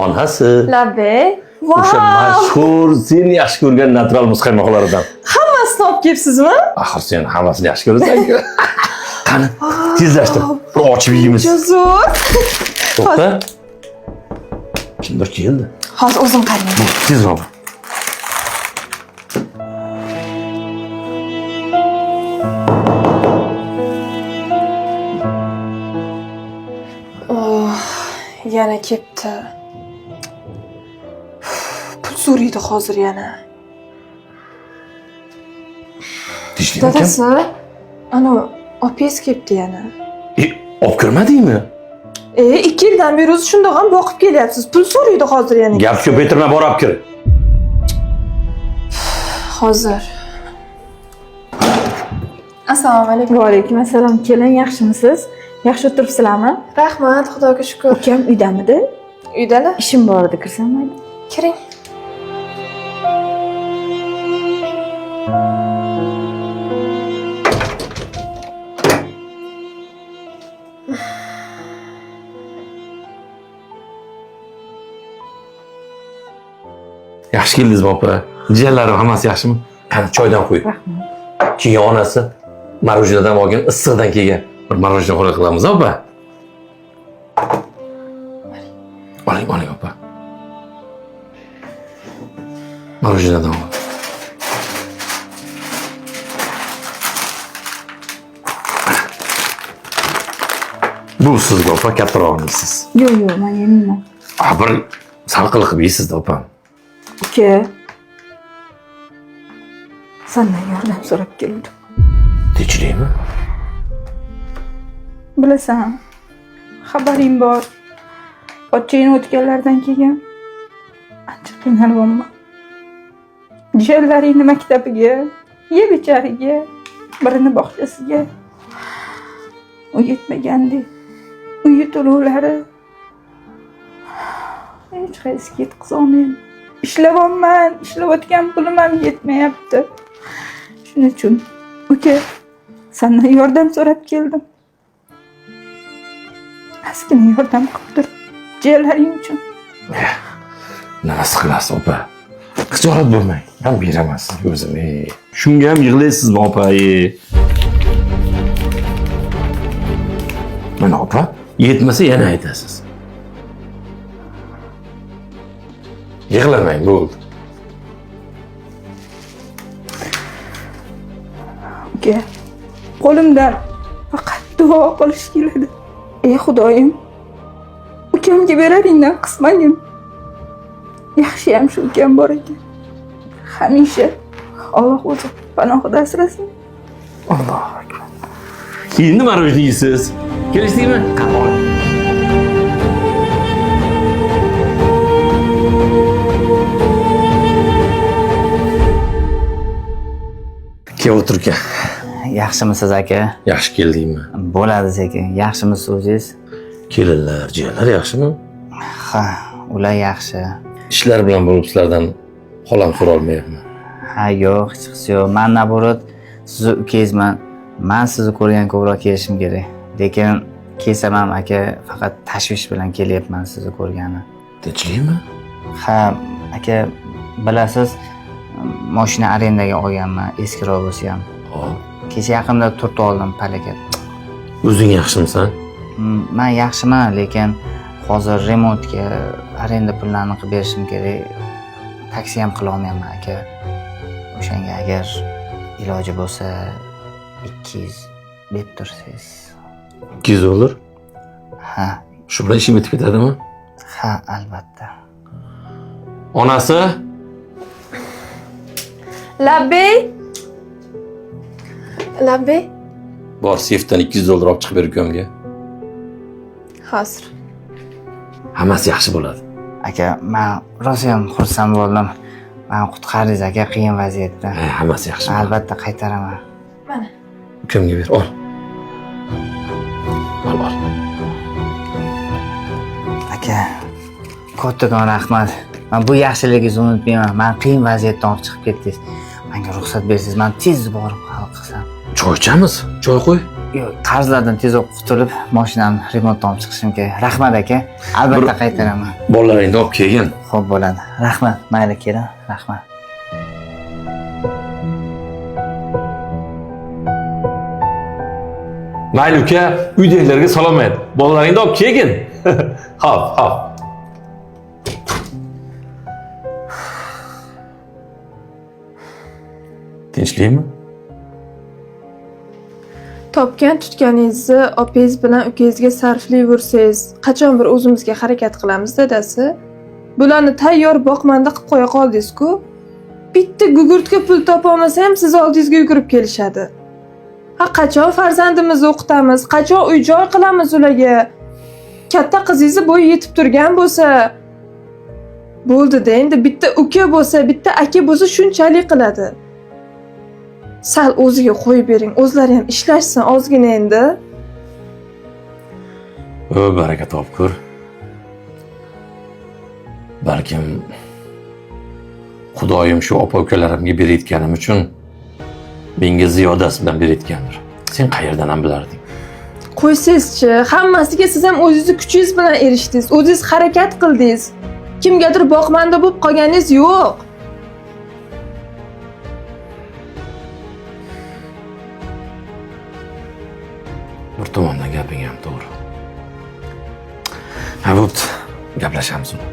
Onasi. Labbay. O'sha Vau! mashhur sen yaxshi ko'rgan natural muzqaymoqlaridan. Hammasini olib kelibsizmi? Axir sen hammasini yaxshi ko'rasan-ku. Qani, tezlashtir. Bir ochib yeymiz. Juda zo'r. To'xta. Kimdir keldi. Hozir o'zim qarayman. Tezroq. Oh, yana kelibdi. Pul so'raydi hozir yana. Tinchlikmi kim? Dadasi, ana opangiz kelibdi yana. E, olib kirmadingmi? E, 2 yildan beri o'zi shundoq ham boqib kelyapsiz. Pul so'raydi hozir yana. Gap ko'paytirma, bor olib kir. Hozir. Assalomu alaykum. Va alaykum assalom. Kelin, yaxshimisiz? Yaxshi o'tiribsizlarmi? Rahmat, Xudoga shukr. Ukam uydamidi? Uydalar? Ishim bor edi, kirsam mayli. Kiring. Yaxshi keldingizmi opa? Jiyanlarim hammasi yaxshimi? Qani choydan qo'y. Rahmat. Keyin onasi marojnadan olgan issiqdan kelgan bir marojna xo'rak qilamiz opa. Oling, oling opa. Marojnadan ol. Bu sizga opa, kattarog'ini siz. Yo'q, yo'q, men yemayman. A, bir salqin qilib yeysiz opam. Uka. Sandan yordam so'rab keldim. Tinchlikmi? Bilasan, xabaring bor. Pochchangni o'tganlardan keyin ancha qiynalyapman. Jiyanlaringni maktabiga, yeb ichariga, birini bog'chasiga. U yetmagandek uyi to'lovlari hech qaysiga yetkazolmayman. Ishlayapman, ishlayotgan pulim ham yetmayapti. Shuning uchun uka, sandan yordam so'rab keldim. Ozgina yordam qilib tur jiyanlaring uchun. Nimasi qilasiz opa? Xijolat bo'lmang. Men beraman sizga o'zim. Ey. Shunga ham yig'laysizmi opa? Ey. Mana opa, yetmasa yana aytasiz. Yig'lamang, bo'ldi. Uka, qo'limdan faqat duo qilish keladi. Ey Xudoyim, ukamga beraringdan qismagin. Yaxshiyam shu ukam bor ekan. Hamisha Alloh o'zi panohida asrasin. Allohu akbar. Endi marojni yeysiz. Kelishdikmi? Qani, oling. Kel o'tir uka. Yaxshimisiz aka? Yaxshi keldingmi? Bo'ladi sekin. Yaxshimisiz o'zingiz? Kelinlar, jiyanlar yaxshimi? Ha, ular yaxshi. Ishlar bilan bo'lib sizlardan xolam so'rolmayapman. Ha, yo'q, hech qisi yo'q. Men naborot sizni ukangizman. Men sizni ko'rgan ko'proq kelishim kerak. Lekin kelsam ham aka faqat tashvish bilan kelyapman sizni ko'rgani. Tinchlikmi? Ha, aka bilasiz, mashina arendaga olganman, eskiroq bo'lsa ham. Hop. Kecha yaqinda turtib oldim palakat. O'zing yaxshimisan? Man yaxshiman, lekin hozir remontga arenda pullarini qilib berishim kerak. Taksi ham qila olmayapman aka. O'shanga agar iloji bo'lsa 200 berib tursangiz. 200 dollar. Ha, Shu bilan ishing bitib ketadimi? ha, albatta. Onasi, Labbay. Labbay. bor sefdan 200 dollar olib chiqib ber ukamga. Hozir. Hammasi yaxshi bo'ladi. Aka, man rosa ham xursand bo'ldim. Mani qutqardingiz aka qiyin vaziyatda. Ha, hammasi yaxshi bo'ladi. Albatta qaytaraman. Mana. Ukamga ber, ol. Ol, ol. Aka, kattakon rahmat. Man bu yaxshiligingizni unutmayman. Man qiyin vaziyatdan olib chiqib ketdingiz. Menga ruxsat bersangiz, man tez borib hal qilsam. Choy ichamiz? Choy qo'y. Yo'q, qarzlardan tezroq qutulib, mashinamni remontdan olib chiqishim kerak. Rahmat aka, albatta qaytaraman. Bolalaringni olib kelgin. Xo'p bo'ladi. Rahmat, mayli kelin, rahmat. Mayli uka, uydagilarga salom ayt. Bolalaringni olib kelgin. Hop, hop. Tinchlikmi? Topgan tutganingizni opangiz bilan ukangizga sarflayversangiz, qachon bir o'zimizga harakat qilamiz dadasi? Bularni tayyor boqmanda qilib qo'ya qoldingiz-ku. Bitta gugurtga pul topolmasa ham siz oldingizga yugurib kelishadi. Ha, qachon farzandimizni o'qitamiz? Qachon uy-joy qilamiz ularga? Katta qizingizni bo'yi yetib turgan bo'lsa, bo'ldi-da, endi bitta uka bo'lsa, bitta aka bo'lsa shunchalik qiladi. Sal o'ziga qo'yib bering, o'zlari ham ishlashsin ozgina endi. O, baraka topkur. Balkim Xudoyim shu opa ukalarimga berayotganim uchun menga ziyodasi bilan berayotgandir. Sen qayerdan ham bilarding? Qo'ysangizchi, hammasiga siz ham o'zingizni kuchingiz bilan erishdingiz, o'zingiz harakat qildingiz. Kimgadir boqmanda bo'lib qolganingiz yo'q. Bir tomondan gaping ham to'g'ri. Ha, bo'pti. Gaplashamiz uni.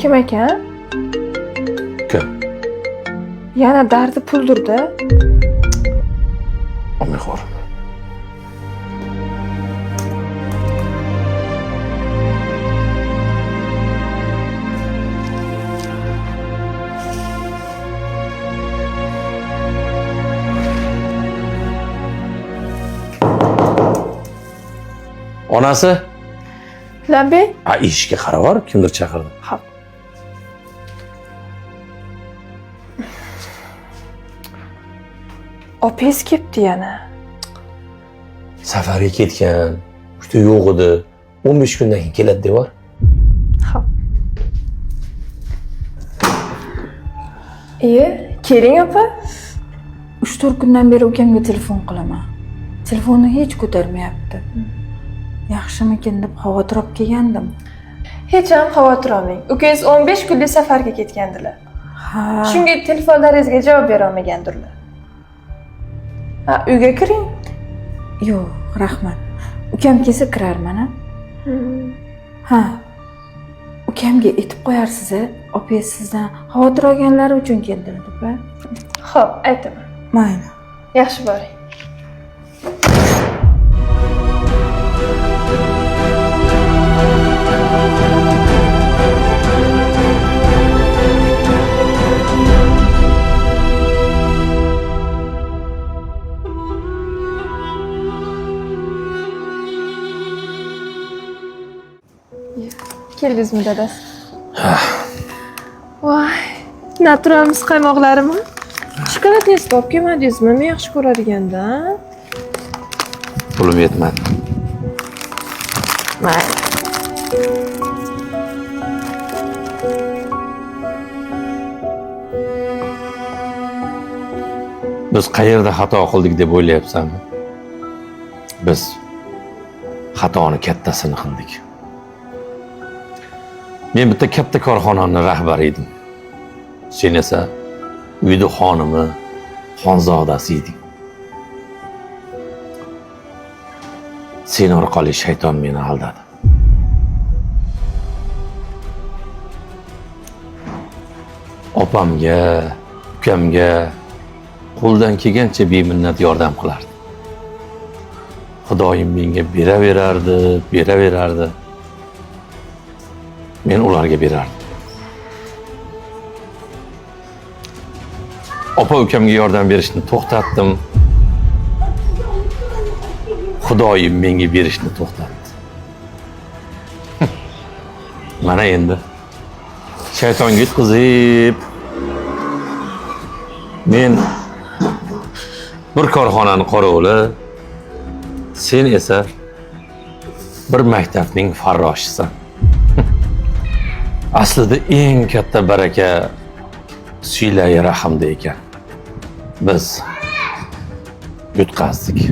Kim ekan? Kim? Yana dardi puldirda. Omixor. Onasi? Labbay. A, eshikka qarab bor, kimdir chaqirdi. Hop. Opangiz kelibdi yana. Safarga ketgan, uyda yo'q edi. 15 kundan keyin keladi devor. Hop. Iye, keling opa. 3-4 kundan beri ukamga telefon qilaman. Telefonni hech ko'tarmayapti. Yaxshimikin deb xavotir olib kelgandim. Hech ham xavotir olmang. Ukangiz 15 kunlik safarga ketgandilar. Ha. Shunga telefonlaringizga javob bera olmagandirlar. Ha, uyga kiring. Yo'q, rahmat. Ukam kelsa kirarman, a? Ha. Ukamga aytib qo'yarsiz, a? Opangiz sizdan xavotir olganlari uchun keldilar deb, a? Xo'p, aytaman. Mayli. Yaxshi boring. Keldingizmi dadasi? Voy, natural muzqaymoqlarimi? Shokoladni olib kelmadingizmi? Men yaxshi ko'radiganda. Pulim yetmadi. Mayli. Biz qayerda xato qildik deb o'ylayapsanmi? Biz xatoni kattasini qildik. Men bitta katta korxonani rahbari edim. Sen esa uyda xonimi, xonzodasi eding. Sen orqali shayton meni aldadi. Opamga, ukamga qo'ldan kelgancha beminnat yordam qilardi. Xudoyim menga beraverardi, beraverardi. Men ularga berardim. Opa ukamga yordam berishni to'xtatdim. Xudoyim menga berishni to'xtatdi. Mana endi shaytonga yutqizib men bir korxonani qorovuli, sen esa Bir maktabning farroshisan. Aslida eng katta baraka siylai rahmda ekan. Biz yutqazdik.